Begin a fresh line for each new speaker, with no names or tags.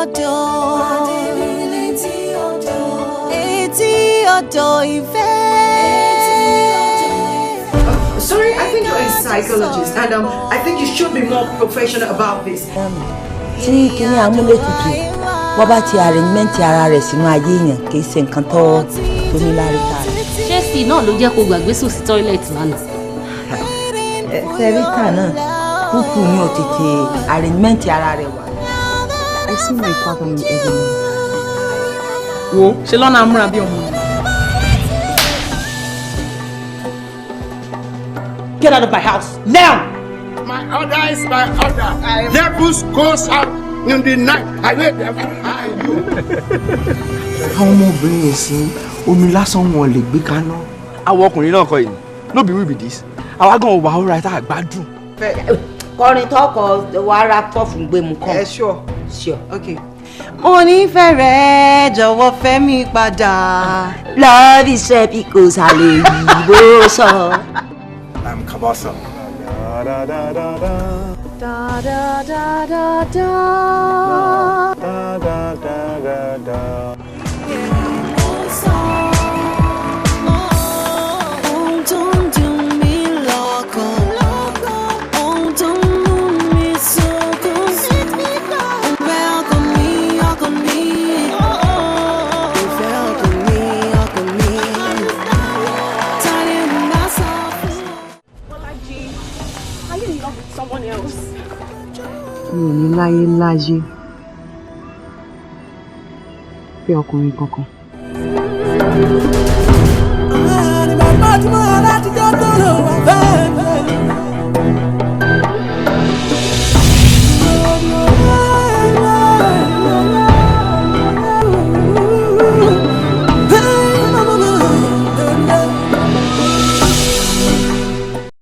Odò. Pàdé mi létí odò. Etí odò ìfẹ́.
Sorry, I think you're a psychologist, and I think you should be more professional about this.
Tí kinní amúlétutù wọ́n bá ti arrangement ara rẹ̀ sínú ayé èèyàn, kì í ṣe nǹkan tó ní lárí tààrà.
Ṣé sì náà ló jẹ́ kó gbàgbé sùn sí toilet lánàá?
Sẹ́ríkà náà kúkú ní o tètè arrangement ara rẹ̀ wá.
I see my father in every man.
Wo ṣe lọ́nà amúra bí ọmọ mi.
Get out of my house now!
My order is my order. Devils goes out in the night. I wait devil. I you.
Àwọn ọmọbìnrin yìí sí omi lásán wọn lè gbé kaná.
Àwọn ọkùnrin náà kọ yìí, no be we be this, àwa gan wà ó ra tá a gbádùn.
Kọrin tọkọ wàrà pọ̀fù gbé mu kàn.
Ẹ sure?
Sure.
Okay. Mo nífẹ̀ẹ́ rẹ, jọ̀wọ́ fẹ́ mi padà.
Love is bí kò sàlẹ̀ ìbò sọ.
I'm Kabasa.
Da da da da da da.
Da da da da da.
Ohun tó ń dùn mí lọ́kàn, ohun tó ń mú mi sunkún. Ìfẹ́ ọkàn mi, ọkàn mi. Ìfẹ́ ọkàn mi, ọkàn mi. Ta ni n bá sọ fún?
Bọ́lájí, are you in love with someone else?
Mi ò ní láyé láyé fẹ́ ọkùnrin kankan.